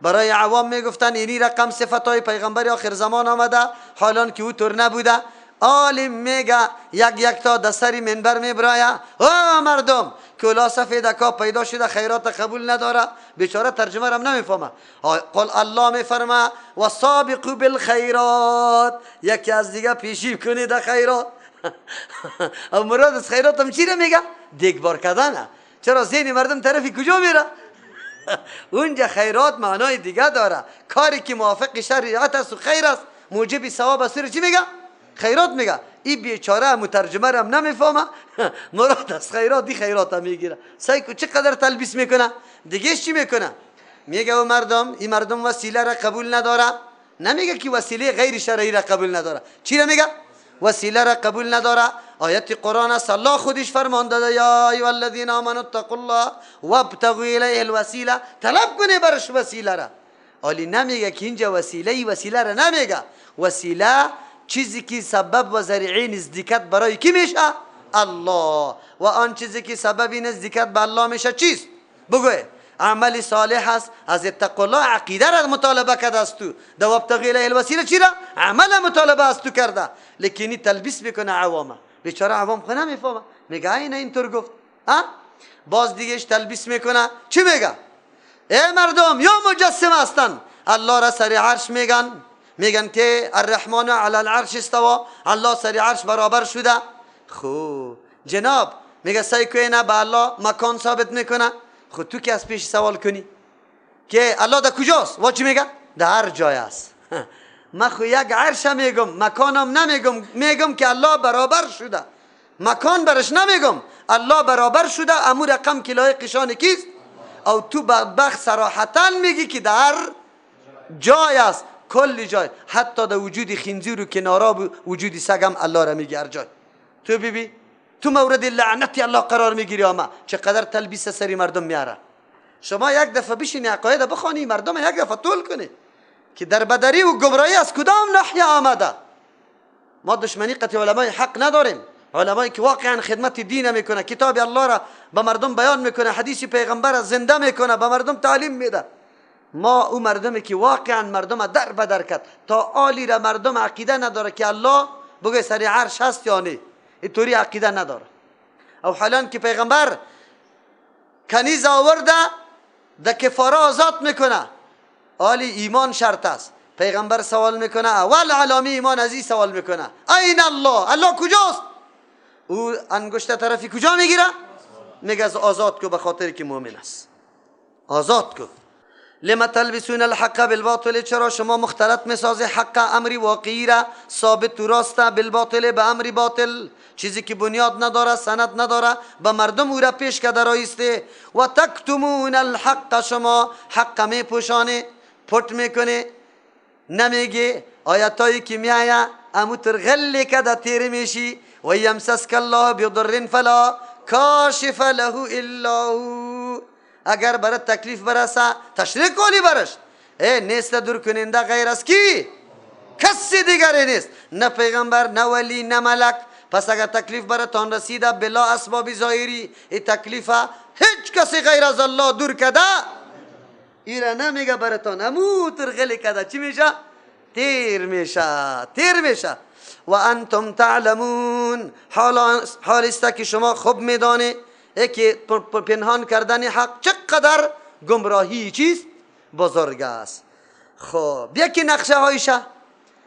برای عوام میگفتن اینی رقم صفتای پیغمبر آخر زمان آمده، حالان که او طور نبوده. عالم میگه یک یک تا در سر منبر میبرایه، او مردم کلا سفیدکا پیدا شده خیرات قبول نداره، بیچاره ترجمه رم نمیفهمه. قل الله میفرما و سابقوا بالخیرات، یکی از دیگه پیشی کنید در خیرات. او مراد از خیرات هم چی را میگه؟ دیگبار کردنه. چرا ذهن مردم طرفی کجا میره؟ اونجا خیرات معنای دیگه داره، کاری که موافق شریعت است و خیر است، موجب ثواب است، چی میگه؟ خیرات میگه. این بیچاره مترجمه رو هم نمیفهمه، مراد از خیرات دی خیرات هم میگیره. سعی کو چقدر تلبیس میکنه. دیگه چی میکنه؟ میگه و مردم، این مردم وسیله را قبول نداره. نمیگه که وسیله غیر شرعی را قبول نداره، چی را میگه؟ وسیله را قبول نداره. آیت قرآن است، الله خودش فرمان داده یا ایها الذین آمنوا اتقوا الله وابتغوا الیه الوسیله، طلب کنه برش وسیله را. آلی نمیگه که اینجا وسیله، وسیله را نمیگه. وسیله چیزی که سبب و ذریعه نزدیکت برای کی میشه؟ الله. و آن چیزی که سبب نزدیکت به الله میشه چیست؟ بگو عمل صالح است. از اتقوا الله عقیده را مطالبه کرده است تو، د وابتغوا الیه الوسیله چی را؟ عمل مطالبه است تو کرده. لیکن تلبیس میکنه عوامه، بیچاره عوام خو نمیفهمه، میگه اینه اینطور گفت. ها باز دیگهش تلبیس میکنه، چی میگه؟ ای مردم یا مجسمه هستن، الله را سر عرش میگن، میگن که الرحمن علی العرش استوا، الله سر عرش برابر شده. خب جناب میگه سعی کنه به الله مکان ثابت میکنه. خب تو که از پیش سوال کنی که الله در کجاست، وا چی میگه؟ در هر جای است. من خو یک عرش میگم، مکانم نمیگم، میگم که الله برابر شده، مکان برش نمیگم، الله برابر شده، امو رقم که لایق شان کیست؟ او تو بدبخت صراحتا میگی که در جای است، کل جای، حتی در وجود خنزیر و کنارا وجود سگم الله را میگه هر جای. تو ببی تو مورد لعنت الله قرار میگیری. آما چقدر تلبیس سری مردم میاره. شما یک دفعه بشینی عقاید بخوانی، مردم یک دفعه طول کنی که در بدری و گمراهی از کدام ناحیه آمده. ما دشمنی قطع علمای حق نداریم، علمایی که واقعا خدمت دین میکنه، کتاب الله را به مردم بیان میکنه، حدیث پیغمبر را زنده میکنه، به مردم تعلیم میده. ما او مردمی که واقعا مردم در بدر کرد، تا عالی را مردم عقیده نداره که الله بگه سر عرش هست یا نه، اینطوری عقیده نداره. او حالا که پیغمبر کنیز آورده ده کفاره آزاد میکنه، عالی ایمان شرط است. پیغمبر سوال میکنه، اول علامی ایمان از این سوال میکنه، این الله، الله کجاست؟ او انگشت طرفی کجا میگیره؟ میگه از آزاد کو، به خاطر که مؤمن است، آزاد کو. لما تلبسون الحق بالباطل، چرا شما مختلط میسازی حق امری واقعی را ثابت و راست بالباطل به امری باطل، چیزی که بنیاد نداره، سند نداره، به مردم او را پیش کرده رایسته. و تکتمون الحق، شما حق میپوشانه، پټ میکنه، نمیگه. آیتایی که میایه امو تر غلی که در تیر میشی، و یمسسک الله بضر فلا کاشف له الا هو، اگر برات تکلیف برسه تشریک کولی برش، ای نیست دور کننده غیر از کی؟ کسی دیگری نیست، نه پیغمبر، نه ولی، نه ملک. پس اگر تکلیف براتان رسیده بلا اسباب ظاهری، ای تکلیف هیچ کسی غیر از الله دور کده ایره نمیگه براتان، امو ترغلی کده چی میشه؟ تیر میشه، تیر میشه. و انتم تعلمون، حال است که شما خوب میدانید که پنهان کردن حق چقدر گمراهی چیست؟ بزرگ است. خب یکی نقشه هایشه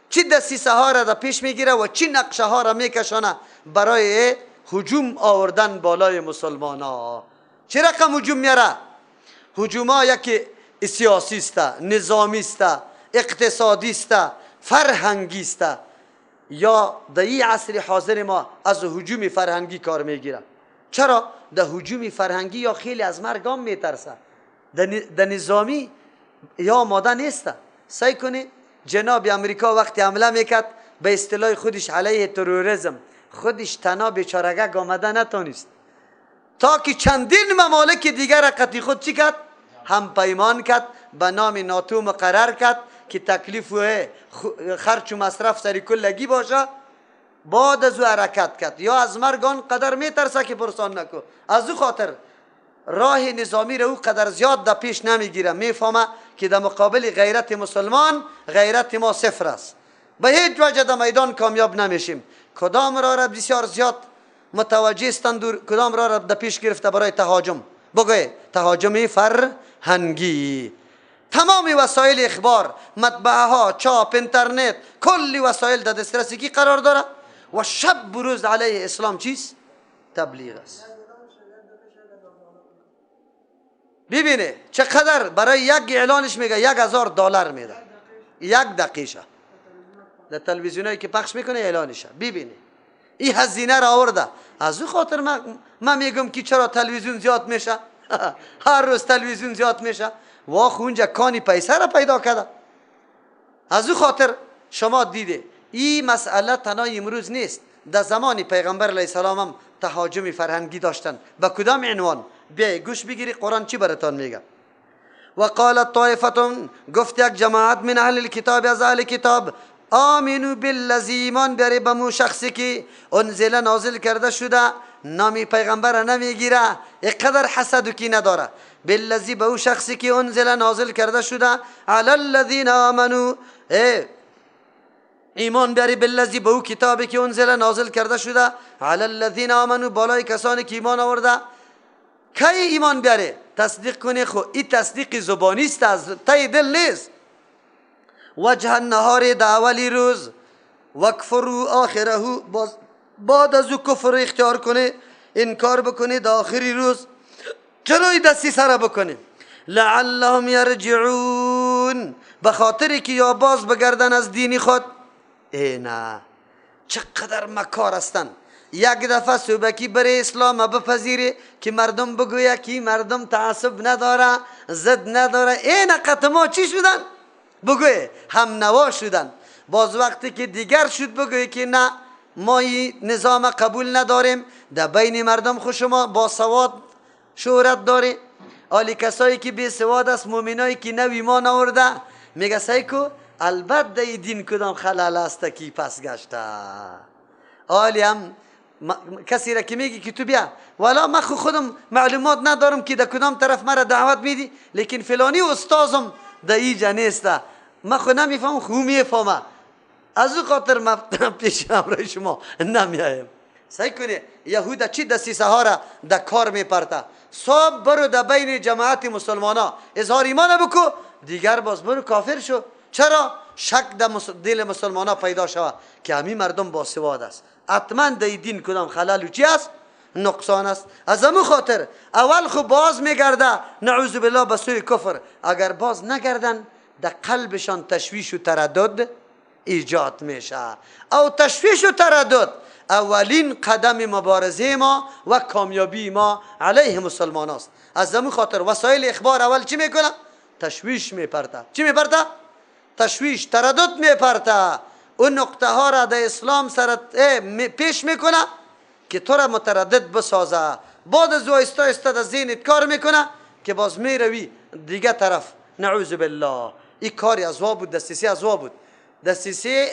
چی دسیسه ها را پیش میگیره و چی نقشه ها را میکشانه برای هجوم آوردن بالای مسلمان ها. چه رقم هجوم میاره؟ هجوم ها یکی سیاسی است، نظامی است، اقتصادی است، فرهنگی است. یا در این عصر حاضر ما از هجوم فرهنگی کار میگیره. چرا؟ در هجوم فرهنگی یا خیلی از مرگام میترسه، در نظامی یا آماده نیست. سعی کنی جناب امریکا وقتی حمله میکرد به اصطلاح خودش علیه تروریسم، خودش تنها بیچارگک آمده نتونست، تا که چندین ممالک دیگر را قطعی خود چی کرد؟ هم پیمان کرد، به نام ناتو مقرر کرد که تکلیف و خرچ و مصرف سری کلگی باشه. بعد از او حرکت کرد، یا از مرگ آن قدر میترسه که پرسان نکو. از او خاطر راه نظامی را او قدر زیاد در پیش نمیگیره. میفهمه که در مقابل غیرت مسلمان غیرت ما صفر است، به هیچ وجه در میدان کامیاب نمیشیم. کدام راه را بسیار زیاد متوجه استند و کدام راه را در پیش گرفته برای تهاجم؟ بگوی تهاجم فرهنگی. تمام وسایل اخبار، مطبعه ها، چاپ، اینترنت، کلی وسایل در دسترس کی قرار داره و شب و روز علیه اسلام چیست؟ تبلیغ است. ببینه چقدر برای یک اعلانش میگه $1000 میده، یک دقیقه در تلویزیونایی که پخش میکنه اعلانشه. ببینه این هزینه را آورده. از او خاطر من میگم که چرا تلویزیون زیاد میشه. هر روز تلویزیون زیاد میشه. واخ اونجا کانی پیسه را پیدا کرده. از او خاطر شما دیده این مسئله تنها امروز نیست. در زمان پیغمبر علیه السلام هم تهاجم فرهنگی داشتن. به کدام عنوان؟ بیای گوش بگیری قرآن چی براتان میگه. و قالت طائفه، گفت یک جماعت من اهل الکتاب، از اهل کتاب، آمنو بالذی، ایمان بیاری به مو شخصی که انزل نازل کرده شده، نامی پیغمبر نمیگیره، اینقدر حسد و کینه داره. بالذی، به او شخصی که انزل نازل کرده شده، علی الذین آمنو، ایمان بیاری بالذی، به او کتابی که انزل نازل کرده شده، علی الذین آمنو، بالای کسانی که ایمان آورده. کی ایمان بیاره؟ تصدیق کنه. خو این تصدیق زبانی است، از ته دل نیست. وجه النهار، در اولی روز، وکفروا آخره، باز بعد از او کفر اختیار کنه، انکار بکنه در آخری روز، جلوی دستی سره بکنه. لعلهم یرجعون، به خاطر که یا باز بگردن از دین خود. ای نه، چقدر مکار هستن. یک دفعه صوبکی برای اسلام بپذیره که مردم بگویه که مردم تعصب نداره، ضد نداره. این قطما چی شدن؟ بگویه هم نوا شدن. باز وقتی که دیگر شد بگویه که نه، ما این نظام قبول نداریم. در بین مردم خوش ما با سواد شهرت داره، آلی کسایی که بی سواد است، مومنایی که نو ایمان آورده، میگه سعی کو البته ای دین کدام خلل است کی پس گشته. آلی هم کسی را که میگی که تو بیا، والا من خودم معلومات ندارم که در کدام طرف مرا دعوت میدی، لیکن فلانی استازم در اینجا نیست، من خود نمیفهمم، خو میفهمه، از او خاطر من پیش همراه شما نمیایم. سعی کنه یهود چی دسیسه ها را در کار میپرته. صبح برو در بین جماعت مسلمان ها اظهار ایمان بکو، دیگر باز برو کافر شو. چرا؟ شک در دل مسلمان ها پیدا شود که همین مردم باسواد است، حتما در دین کدام خلل و چی است؟ نقصان است. از همون خاطر اول خو باز میگرده نعوذ بالله به سوی کفر. اگر باز نگردن در قلبشان تشویش و تردد ایجاد میشه. او تشویش و تردد اولین قدم مبارزه ما و کامیابی ما علیه مسلمان است. از همون خاطر وسایل اخبار اول چی میکنه؟ تشویش میپرته. چی میپرته؟ تشویش، تردد میپرته. اون نقطه ها را در اسلام سر پیش میکنه که تو را متردد بسازه. بعد از آهسته آهسته در ذهنت کار میکنه که باز میروی دیگه طرف. نعوذ بالله. این کاری از وا بود، دستیسی از وا بود. دستیسی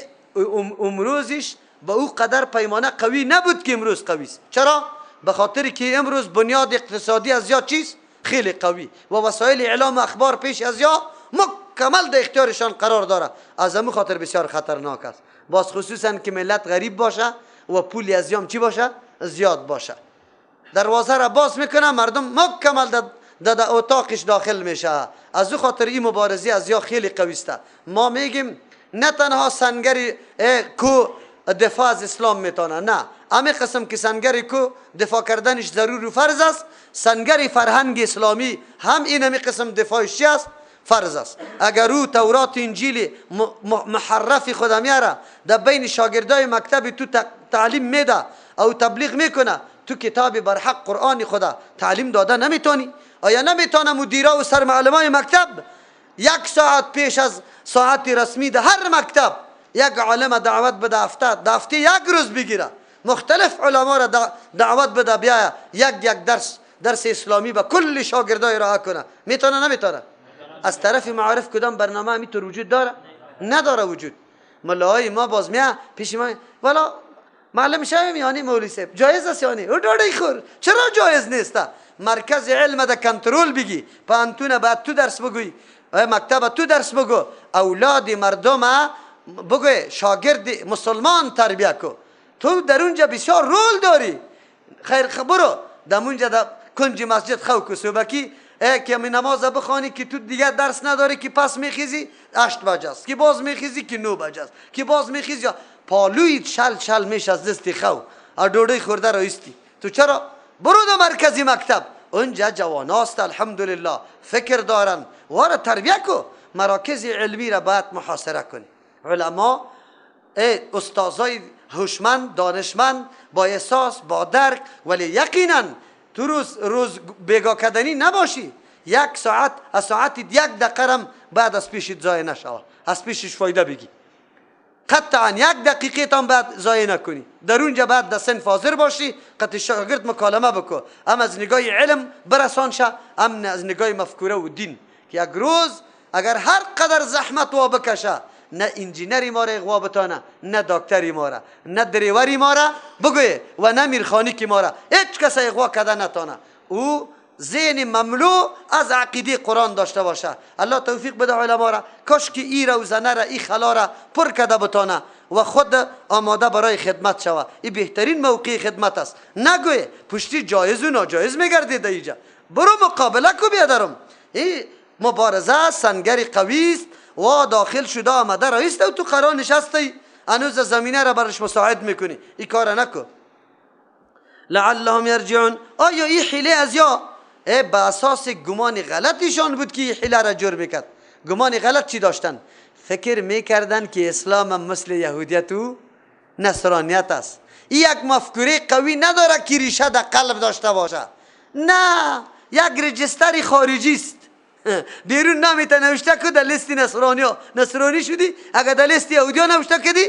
امروزش به او قدر پیمانه قوی نبود که امروز قوی است. چرا؟ به خاطر که امروز بنیاد اقتصادی از یا چیز خیلی قوی و وسایل اعلام و اخبار پیش از یا مکمل در اختیارشان قرار داره. از همون خاطر بسیار خطرناک است. باز خصوصا که ملت غریب باشه و پولی از یام چی باشه؟ زیاد باشه. دروازه را باز میکنه، مردم مکمل در اتاقش داخل میشه. از او خاطر این مبارزه از یا خیلی قوی است. ما میگیم نه تنها سنگر کو دفاع از اسلام میتونه، نه، امی قسم که سنگر کو دفاع کردنش ضرور و فرض است، سنگر فرهنگ اسلامی هم این امی قسم دفاعش چی است؟ فرض است. اگر او تورات انجیل محرف خود میاره در بین شاگردای مکتب تو تعلیم میده او تبلیغ میکنه، تو کتاب برحق قرآن خدا تعلیم داده نمیتونی. آیا نمیتونه مدیرا و سرمعلمای مکتب یک ساعت پیش از ساعت رسمی ده هر مکتب یک عالم دعوت بده، هفته یک روز بگیره، مختلف علما را دعوت بده بیایا یک یک درس اسلامی به کل شاگردای ارائه کنه؟ میتونه نمیتونه؟ از طرف معارف کدام برنامه همیتور وجود داره؟ نداره وجود. ملاهای ما باز میه پیش ما والا معلم شویم یعنی مولوی صاحب جایز است یعنی او ډوډۍ خور، چرا جایز نیست؟ مرکز علم ده کنترل بگی، پانتونه باید تو درس بگوی، مکتب تو درس بگو، اولاد مردم بگو، شاگرد مسلمان تربیه کو. تو در اونجا بسیار رول داری. خیر برو در اونجا در کنج مسجد خوک و صبحکی که می نماز بخوانی که تو دیگه درس نداری، که پس میخیزی 8 بجه است، که باز میخیزی که 9 بجه است، که باز میخیزی پالویت شل شل میش از دستی خو ډوډۍ خورده رایستی. تو چرا؟ برو در مرکزی مکتب، اونجا جوان هاست الحمدلله، فکر دارن، واره تربیه کو. مراکز علمی را باید محاصره کنی. علما، استادای هوشمند، دانشمند، با احساس، با درک، ولی یقینا تو روز روز بیگا کردنی نباشی. 1 ساعت از ساعت 1 دقیقه بعد از پیشت ضایع نشوه، از پیشش فایده بگی. قطعا 1 دقیقه تان بعد ضایع نکنی. در اونجا بعد در صنف حاضر باشی، قطع شاگرد مکالمه بکو، هم از نگاه علم برسان شه، هم از نگاه مفکوره و دین. که یک روز اگر هر قدر زحمت وا بکشه، نه انجینری ما را اغوا بتانه، نه دکتری ما را، نه دریوری ما را بگوی و نه میرخانی که ما را، هیچ کس اغوا کده نتانه. او ذهن مملو از عقیده قرآن داشته باشه. الله توفیق بده علما را، کاش که ای را و زنه را، ای خلا را پر کده بتانه و خود آماده برای خدمت شوه. ای بهترین موقع خدمت است. نگوی پشتی جایز و ناجایز میگردید اینجا. برو مقابله کو بیادرم. ای مبارزه سنگر قوی است و داخل شده آمده رئیس و تو قرار نشستی، هنوز زمینه را برش مساعد میکنی. ای کار نکو. لعلهم یرجعون. آیا این حیله از یا به اساس گمان غلطشان بود که این حیله را جور میکرد؟ گمان غلط چی داشتن؟ فکر میکردن که اسلام مثل یهودیت و نصرانیت است. این یک مفکوره قوی نداره که ریشه در قلب داشته باشه. نه، یک رجستر خارجی است. بیرون نمیته نوشته که در لیست نصرانی ها نصرانی شدی، اگر در لیست یهودی ها نوشته کدی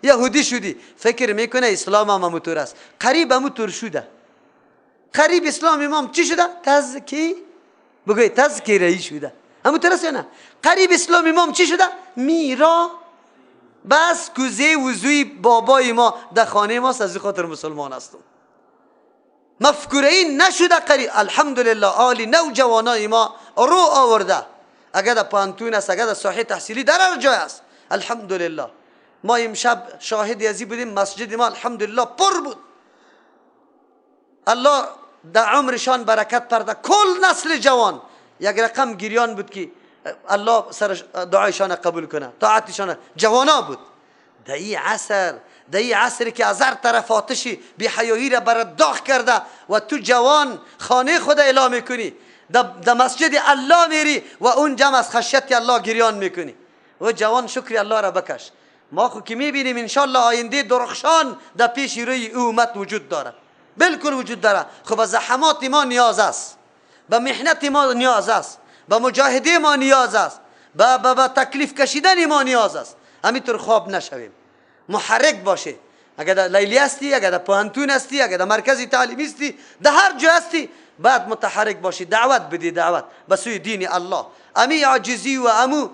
یهودی شدی. فکر میکنه اسلام هم همونطور است. قریب همونطور شده. قریب اسلام امام چی شده؟ تزکی بگوی تذکیری شده. همونطور است یا نه؟ قریب اسلام امام چی شده؟ میرا. بس کوزه وضوی بابای ما در خانه ماست، از خاطر مسلمان هستم. مفکوره این نشده قریب. الحمدلله عالی نوجوانای ما رو آورده. اگر در پانتون است، اگر در ساحه تحصیلی، در هر جای است. الحمدلله ما امشب شاهد ازی بودیم، مسجد ما الحمدلله پر بود. الله در عمرشان برکت پرده. کل نسل جوان یک رقم گریان بود که الله سر دعایشان قبول کنه، طاعتشان. جوانا بود در این عصر، در این عصر که از هر طرف آتشی بی حیایی را برات داغ کرده و تو جوان خانه خود اعلام میکنی، در مسجد الله میری و اون جمع از خشیت الله گریان میکنی. و جوان شکر الله را بکش. ما خو که میبینیم انشالله آینده درخشان در پیش روی امت وجود داره، بالکل وجود داره. خب به زحمات ما نیاز است، به محنت ما نیاز است، به مجاهده ما نیاز است، به تکلیف کشیدن ما نیاز است. همینطور خواب نشویم، محرک باشه. اگر در لیلی هستی، اگر در پوهنتون هستی، اگر در مرکز تعلیمی هستی، در هر جا هستی بعد متحرک باشی، دعوت بدی، دعوت به سوی دین الله. امی عاجزی و امو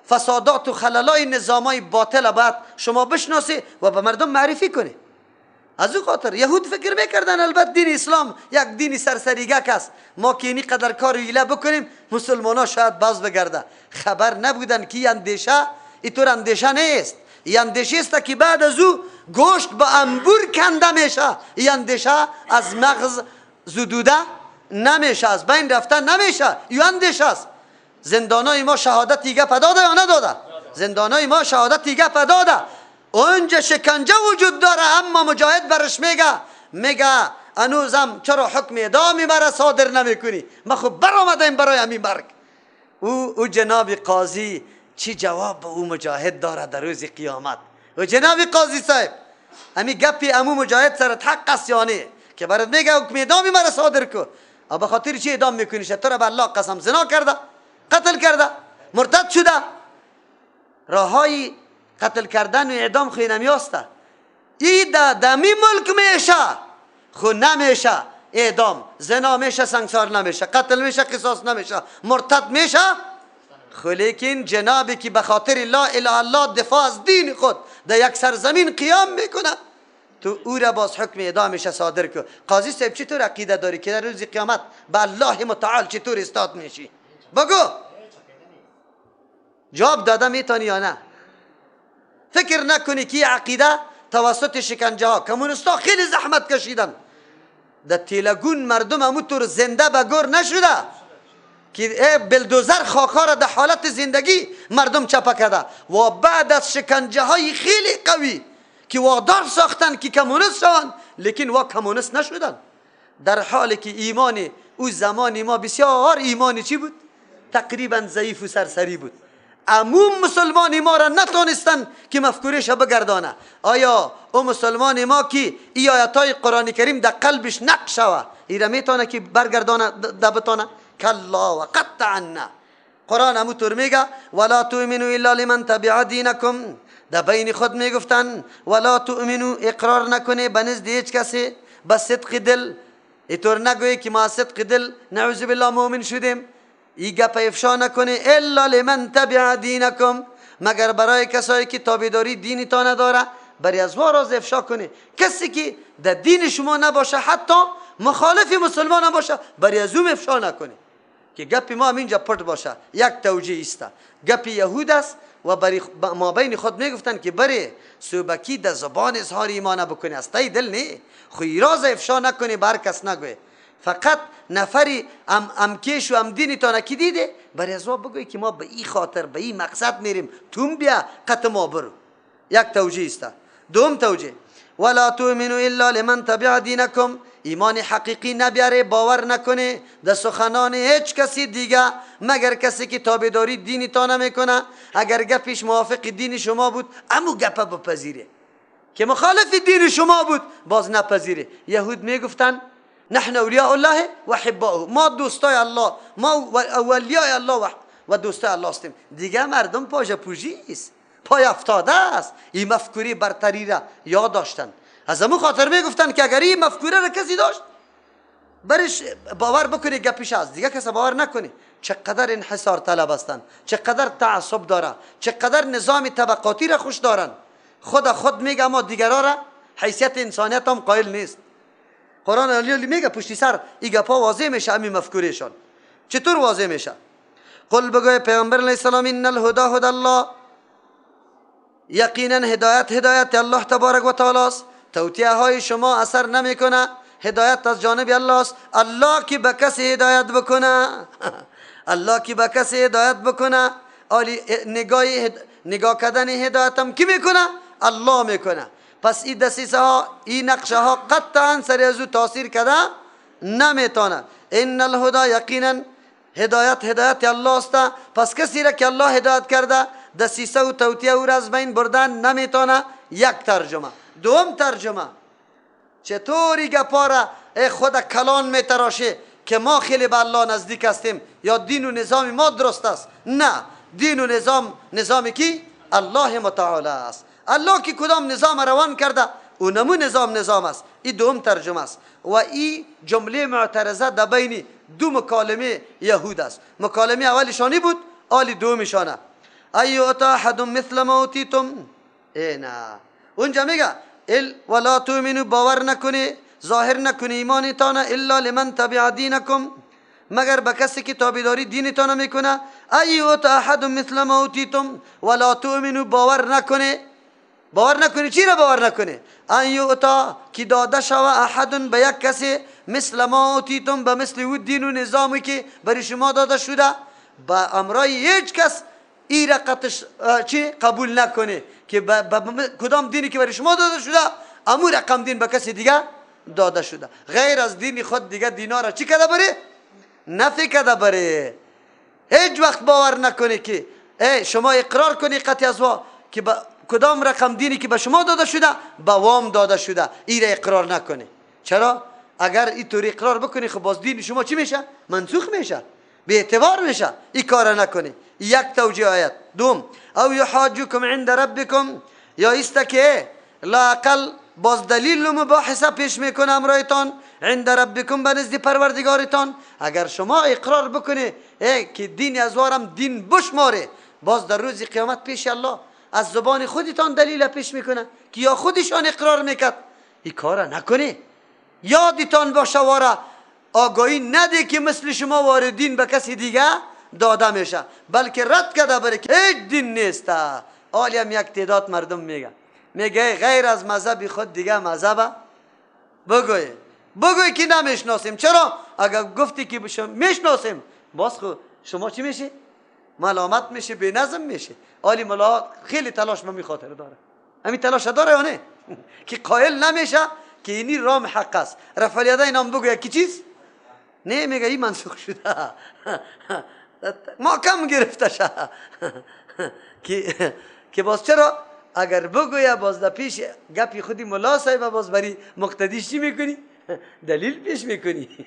فسادات و خللای نظامای باطل باید شما بشناسی و به مردم معرفی کنی. از او خاطر یهود فکر میکردن البته دین اسلام یک دین سرسریگک است، ما که اینی قدر کار ایله بکنیم مسلمان ها شاید باز بگرده. خبر نبودن که اندیشه اینطور اندیشه نیست. این اندیشه است که بعد از او گوشت به انبور کنده میشه. این اندیشه از مغز زدوده نمیشه، از بین رفته نمیشه. این اندیشه است. زندانای ما شهادت دیگه پداده یا نداده؟ زندانای ما شهادت دیگه پداده. اونجا شکنجه وجود داره، اما مجاهد برش میگه هنوزم چرا حکم اعدامی مرا صادر نمیکنی؟ ما خب برآمدیم برای همین مرگ. او جناب قاضی چی جواب به او مجاهد داره در روز قیامت؟ او جناب قاضی صاحب همی گپی امو مجاهد سرت حق است یا نه که برات میگه حکم اعدامی مرا صادر کو؟ به خاطر چی اعدام میکنی؟ تو را به الله قسم زنا کرده، قتل کرده، مرتد شده. راههای قتل کردن و اعدام خو نمیاسته. ای دمی ملک میشه خو نمیشه اعدام، زنا میشه سنگسار نمیشه، قتل میشه قصاص نمیشه، مرتد میشه. خو لیکن جنابی که به خاطر لا اله الله دفاع از دین خود در یک سرزمین قیام میکنه، تو او را باز حکم اعدامش صادر کو. قاضی صاحب چطور عقیده داری که در روز قیامت به الله متعال چطور استاد میشی؟ بگو. جواب داده میتونی یا نه؟ فکر نکنی که عقیده توسط شکنجه ها، کمونیستا خیلی زحمت کشیدن، در تیلگون مردم همونطور زنده به گور نشده که بلدوزر خاکا را در حالت زندگی مردم چپه کرده و بعد از شکنجه های خیلی قوی که وادار ساختن که کمونیست شوند، لیکن وا کمونیست نشدن، در حالی که ایمان او زمان ما بسیار ایمان چی بود؟ تقریبا ضعیف و سرسری بود. عموم مسلمان ما را نتونستن که مفکورش بگردانه. آیا او مسلمان ما که ای آیتای قرآن کریم در قلبش نقش شوه ایره میتونه که برگردانه بتانه؟ کلا و قطعا نه. قرآن همونطور میگه ولا تؤمنوا الا لمن تبع دینکم، در بین خود میگفتن ولا تؤمنوا، اقرار نکنه به نزد هیچ کسی به صدق دل، اینطور نگویی که ما صدق دل نعوذ بالله مؤمن شدیم، ای گپ افشا نکنه الا لمن تبع دینکم، مگر برای کسایی که تابعداری دینی تا نداره برای از راز افشا کنه. کسی که در دین شما نباشه، حتی مخالف مسلمان نباشه، برای از اون افشا نکنه که گپ ما هم اینجا پرت باشه. یک توجیه است، گپ یهود است و برای ما بین خود میگفتن که بری سوبکی در زبان اظهار ایمان بکنه، از تای دل نه، خو راز افشا نکنه، بر کس نگوی، فقط نفری ام کیش و ام دینی تا نکی دیده برای از بگوی که ما به این خاطر به این مقصد میریم، توم بیا قط ما برو. یک توجیه است. دوم توجیه ولا تؤمنوا الا لمن تبع دینکم، ایمان حقیقی نبیاره، باور نکنه در سخنان هیچ کسی دیگه مگر کسی که تابعداری دینی تا نمیکنه. اگر گپش موافق دین شما بود امو گپه بپذیره، که مخالف دین شما بود باز نپذیره. یهود میگفتن نحن اولیاء الله و حباؤه، ما دوستای الله، ما اولیاء الله و دوستای الله هستیم. دیگه مردم پاژه پوژی است، پای افتاده است. این مفکوره برتری را یاد داشتن، از همون خاطر میگفتن که اگر این مفکوره را کسی داشت برش باور بکنه گپش است، دیگه کسی باور نکنه. چقدر انحصار طلب هستند، چقدر تعصب داره، چقدر نظام طبقاتی را خوش دارن. خود خود میگه اما دیگرا را حیثیت انسانیت هم قائل نیست. قرآن علی میگه پشتی سر این گپا واضح میشه، همین مفکورهشان چطور واضح میشه؟ قل بگوی پیامبر علیه السلام ان الهدى هدى الله، یقینا هدایت هدایت الله تبارک و تعالی است. توطئه های شما اثر نمیکنه، هدایت از جانب الله است. الله که به کسی هدایت بکنه الله که به کسی هدایت بکنه، نگاه کردن هدایت هم کی میکنه؟ الله میکنه. پس این دسیسه ها، این نقشه ها قطعا سر از او تاثیر کرده نمیتونه. ان الهدى یقینا هدایت هدایت الله است. پس کسی را که الله هدایت کرده دسیسه و توطئه او را از بین بردن نمیتونه. یک ترجمه. دوم ترجمه چطوری گپا را خود کلان میتراشه که ما خیلی به الله نزدیک هستیم یا دین و نظام ما درست است؟ نه، دین و نظام نظام کی؟ الله متعال است. الله که کدام نظام روان کرده او نمو نظام نظام است. این دوم ترجمه است و این جمله معترضه در بین دو مکالمه یهود است. مکالمه اولشانی بود، آلی دومشانه. ای یعطی احد مثل ما اوتیتم، ای نه، اونجا میگه ولا تؤمنوا، باور نکنی، ظاهر نکنی ایمانتان الا لمن تبع دینکم، مگر به کسی که تابعداری دینتان میکنه. ای یعطی احد مثل ما اوتیتم ولا تؤمنوا، باور نکنی، باور نکنی چی را باور نکنی؟ ان یعطی که داده شوه احد به یک کسی مثل ما اوتیتم، به مثل او دین و نظامی که برای شما داده شده، به امرای هیچ کس ای را چی قبول نکنه که کدام دینی که برای شما داده شده امو رقم دین به کسی دیگه داده شده. غیر از دین خود دیگه دینا را چی کده بره؟ نفی کده بره. هیچ وقت باور نکنه که شما اقرار کنی قطعی از وا که کدام رقم دینی که به شما داده شده به وام داده شده، ای را اقرار نکنه. چرا؟ اگر این طور اقرار بکنی خب باز دین شما چی میشه؟ منسوخ میشه، به اعتبار میشه. این کار نکنه. یک توجیه آیت. دوم او یحاجوکم عند ربکم، یا ایست که لااقل باز دلیل و مباحثه پیش میکنه امرایتان عند ربکم، به نزد پروردگارتان. اگر شما اقرار بکنه که دین از وارم دین بشماره، باز در روز قیامت پیش الله از زبان خودتان دلیل پیش میکنه که یا خودشان اقرار میکرد این کار نکنی. یادتان باشه واره آگاهی نده که مثل شما وارد دین به کسی دیگه داده میشه، بلکه رد کرده بره که هیچ دین نیست. حالی هم یک تعداد مردم میگه غیر از مذهب خود دیگه مذهب بگوی، بگوی که نمیشناسیم. چرا؟ اگر گفتی که میشناسیم باز خو شما چی میشی؟ ملامت میشه، بی نظم میشه. حالی ملا خیلی تلاش به می خاطر داره، همین تلاش داره یا نه؟ که قائل نمیشه که اینی رام حق است. رفع الیدین هم بگوی که چیز؟ نه، میگه این منسوخ شده، ما کم گرفته شه. که باز چرا؟ اگر بگویه باز در پیش گپی خودی ملا صاحب باز بری مقتدیش چی میکنی؟ دلیل پیش میکنی.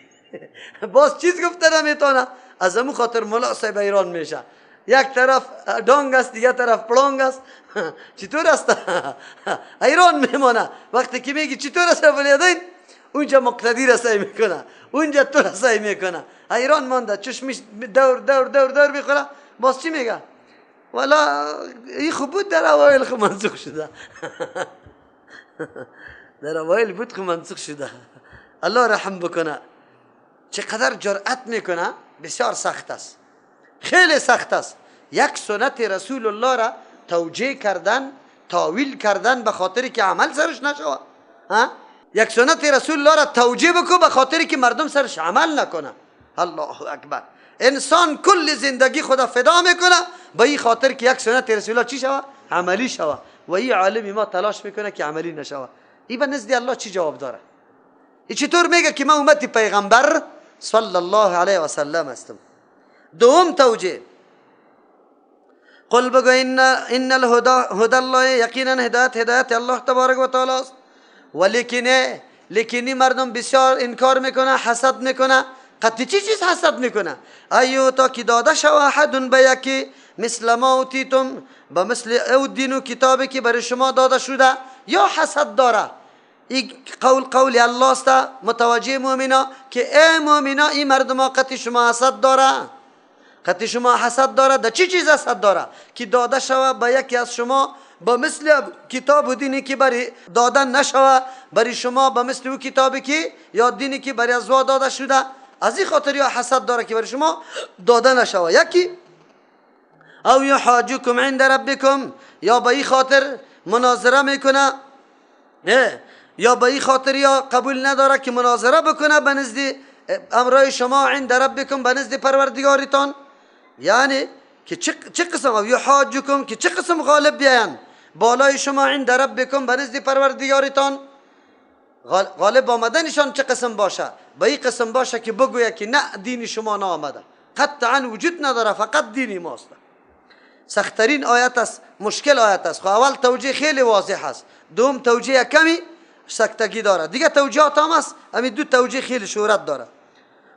باز چیز گفته نمیتونه. از امو خاطر ملا صاحب ایران میشه. یک طرف دانگ است، دیگه طرف پلانگ است. چطور است؟ ایران میمانه. وقتی که میگی چطور است رفع الیدین، اونجا مقتدی رسای میکنه، اونجا تو رسای میکنه. ایران مانده، چشمش دور دور دور دور میخوره. باز چی میگه؟ والا این خوب بود در اوایل، خو منسوخ شده. در اوایل بود خو منسوخ شده. الله رحم بکنه. چقدر جرأت میکنه، بسیار سخت است، خیلی سخت است. یک سنت رسول الله را توجیه کردن، تاویل کردن به خاطر که عمل سرش نشود. یک سنت رسول الله را توجیه بکن به خاطر که مردم سرش عمل نکنه. الله اکبر. انسان کل زندگی خدا فدا میکنه به این خاطر که یک سنت رسول الله چی شوه؟ عملی شوه. و این عالم ما تلاش میکنه که عملی نشوه. این به نزد الله چی جواب داره؟ این چطور میگه که من امت پیغمبر صلی الله علیه و سلم هستم؟ دوم توجیه، قل بگو ان الهدى هدى الله، یقینا هدایت هدایت الله تبارک و تعالی است. ولیکن لیکنی مردم بسیار انکار میکنه، حسد میکنه. قطعی چی چیز حسد میکنه؟ ایو تا که داده شو احد به یکی مثل ما اوتیتم، به مثل او دین و کتابی که برای شما داده شده، یا حسد داره. این قول قول الله است متوجه مؤمنا که ای مؤمنا، این مردم قطعی شما حسد داره، قطعی شما حسد داره. در چی چیز حسد داره؟ که داده شوه به یکی از شما با مثل کتاب و دینی که برای دادن نشوه برای شما، با مثل او کتابی که یا دینی که برای از داده شده. از این خاطر یا حسد داره که برای شما داده نشوه. یکی او یحاجکم عند ربکم، یا به این خاطر مناظره میکنه، یا به این خاطر یا قبول نداره که مناظره بکنه به نزد امرای شما، عند ربکم، به نزد پروردگارتان. یعنی که چه قسم او یحاجکم، که چه قسم غالب بیاین بالای شما، عند ربکم، به نزد پروردگارتان. غالب آمدنشان چه قسم باشه؟ به این قسم باشه که بگوید که نه دین شما نآمده، قطعا وجود نداره، فقط دین ماست. سختترین آیت است، مشکل آیت است. خب اول توجیه خیلی واضح است، دوم توجیه کمی سکتگی داره، دیگه توجیهات هم است. همین دو توجیه خیلی شهرت داره.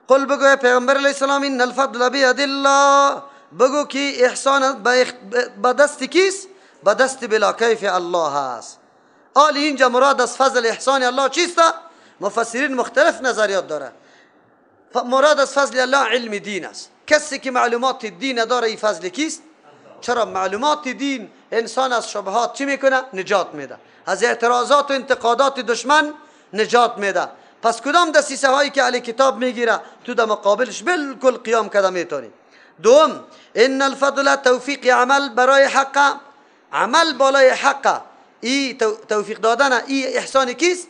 قل بگو پیغمبر علیه السلام ان الفضل بید الله، بگو که احسان به دست کیست؟ به دست بلا کیف الله است. آلی اینجا مراد از فضل احسان الله چیست؟ مفسرین مختلف نظریات داره. مراد از فضل الله علم دین است. کسی که معلومات دین داره این فضل کیست؟ چرا معلومات دین انسان از شبهات چی میکنه؟ نجات میده، از اعتراضات و انتقادات دشمن نجات میده. پس کدام دسیسه هایی که علی کتاب میگیره تو در مقابلش بالکل قیام کرده میتونی. دوم ان الفضل توفیق عمل برای حق، عمل بالای حق، ای توفیق دادن ای احسان کیست؟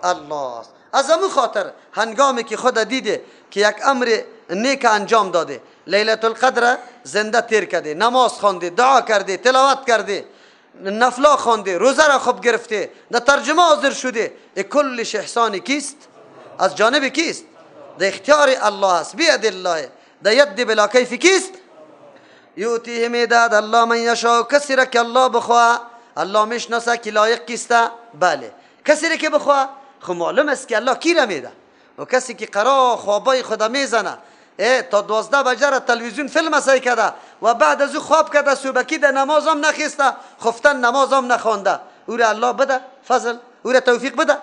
الله است. از امو خاطر هنگامی که خدا دیده که یک امر نیک انجام داده، لیلت القدر زنده تیر کرده، نماز خوانده، دعا کرده، تلاوت کرده، نفلا خوانده، روزه را خوب گرفته، در ترجمه حاضر شده، کلش احسان کیست؟ از جانب کیست؟ در اختیار الله است، بید الله، در ید بلا کیف کیست؟ یؤتیه میداد الله من یشاء، کسی را که الله بخواه. الله میشناسه که لایق کیسته؟ بله. کسی را که بخواه، خب معلوم است که الله کی را میده. و کسی که قرا خوابای خدا میزنه، تا 12 بجه را تلویزیون فیلم سعی کرده و بعد از او خواب کرده، صبحکی در نماز هم نخیسته، خفتن نماز هم نخوانده، او را الله بده فضل، او را توفیق بده.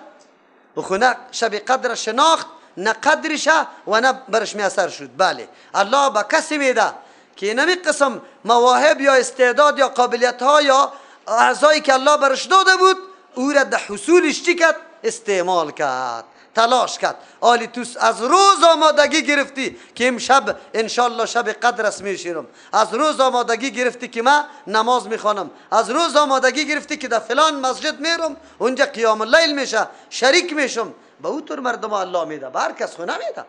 و خونه شب قدر شناخت، نه قدرشه و نه برش میسر شد. بله الله به کسی میده که نمی قسم مواهب یا استعداد یا قابلیت ها یا اعضایی که الله برش داده بود، او را در حصولش چی کرد؟ استعمال کرد، تلاش کرد. آلی تو از روز آمادگی گرفتی که امشب انشالله شب قدر است میشیرم، از روز آمادگی گرفتی که من نماز میخوانم، از روز آمادگی گرفتی که در فلان مسجد میرم اونجا قیام اللیل میشه شریک میشم. به او طور مردم الله میده، به هر کس خو نمیده.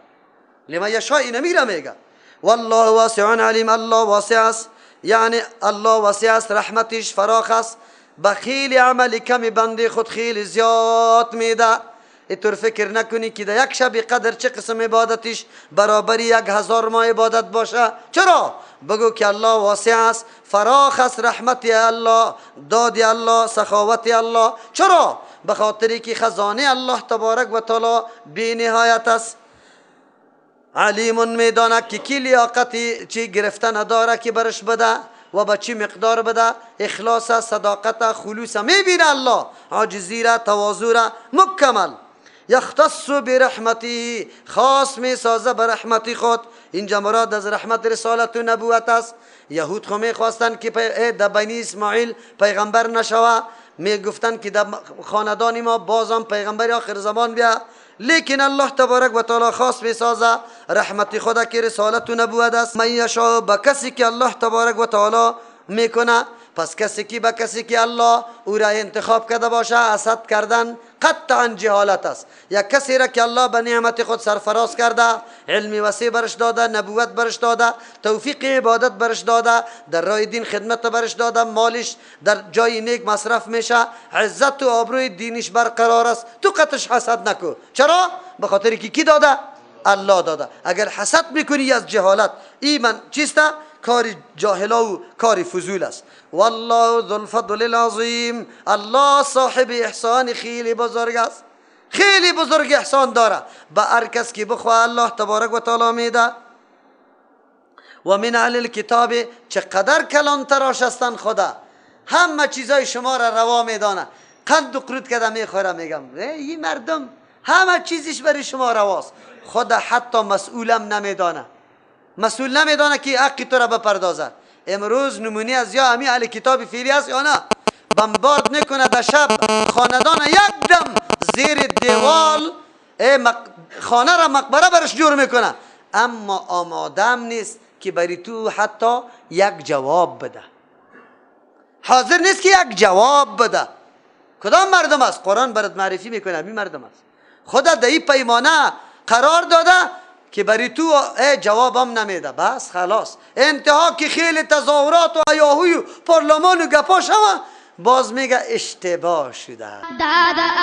لما یشاء نمیره میگه. والله واسع علیم، الله واسع است، یعنی الله واسع است، رحمتش فراخ است، به خیلی عمل کمی بنده خود خیلی زیاد میده. اینطور فکر نکنی که در یک شب قدر چه قسم عبادتش برابری 1000 ماه عبادت باشه. چرا؟ بگو که الله واسع است، فراخ است، رحمت الله، داد الله، سخاوت الله. چرا؟ به خاطری که خزانه الله تبارک و تعالی بی نهایت است. علیم میداند که کی لیاقتی چی گرفتن داره که برش بده و به چی مقدار بده. اخلاص، صداقت، خلوص میبینه الله، عاجزی را، تواضع را مکمل. یختص برحمته، خاص می سازه به رحمت خود. اینجا مراد از رحمت رسالت و نبوت است. یهود خو میخواستند که در بنی اسماعیل پیغمبر نشوه، میگفتند که در خاندان ما بازم پیغمبر آخر زمان بیا، لیکن الله تبارک و تعالی خاص می سازه رحمت خود که رسالت و نبوت است. من یشاء، به کسی که الله تبارک و تعالی میکنه. پس کسی که به کسی که الله او را انتخاب کرده باشه حسد کردن قطعا جهالت است. یک کسی را که الله به نعمت خود سرفراز کرده، علم وسیع برش داده، نبوت برش داده، توفیق عبادت برش داده، در راه دین خدمت برش داده، مالش در جای نیک مصرف میشه، عزت و آبروی دینش برقرار است، تو قطعش حسد نکو. چرا؟ به خاطر که کی داده؟ الله داده. اگر حسد میکنی از جهالت، ای من چیست؟ کار جاهلا و کار فضول است. والله ذو الفضل العظیم، الله صاحب احسان خیلی بزرگ است، خیلی بزرگ احسان داره، به هر کس که بخواه الله تبارک و تعالی میده. و من اهل الکتاب، چقدر کلان تراش هستن، خدا همه چیزای شما را روا میدانه، قند و قرود کده میخوره. میگم این مردم همه چیزش برای شما رواست، خدا حتی مسئولم نمیدانه، مسئول نمیدانه که حق تو را بپردازه. امروز نمونه از یا امی اهل کتاب فعلی است یا نه، بمبارد میکنه در شب خاندان، یک دم زیر دیوال خانه را مقبره برش جور میکنه، اما آمادم نیست که بری تو حتی یک جواب بده، حاضر نیست که یک جواب بده. کدام مردم است؟ قرآن برات معرفی میکنه امی مردم است. خدا در این پیمانه قرار داده که بری تو جوابم نمیده، بس خلاص انتها که خیلی تظاهرات و ایاهوی و پارلمان و گپا شوه، باز میگه اشتباه شده.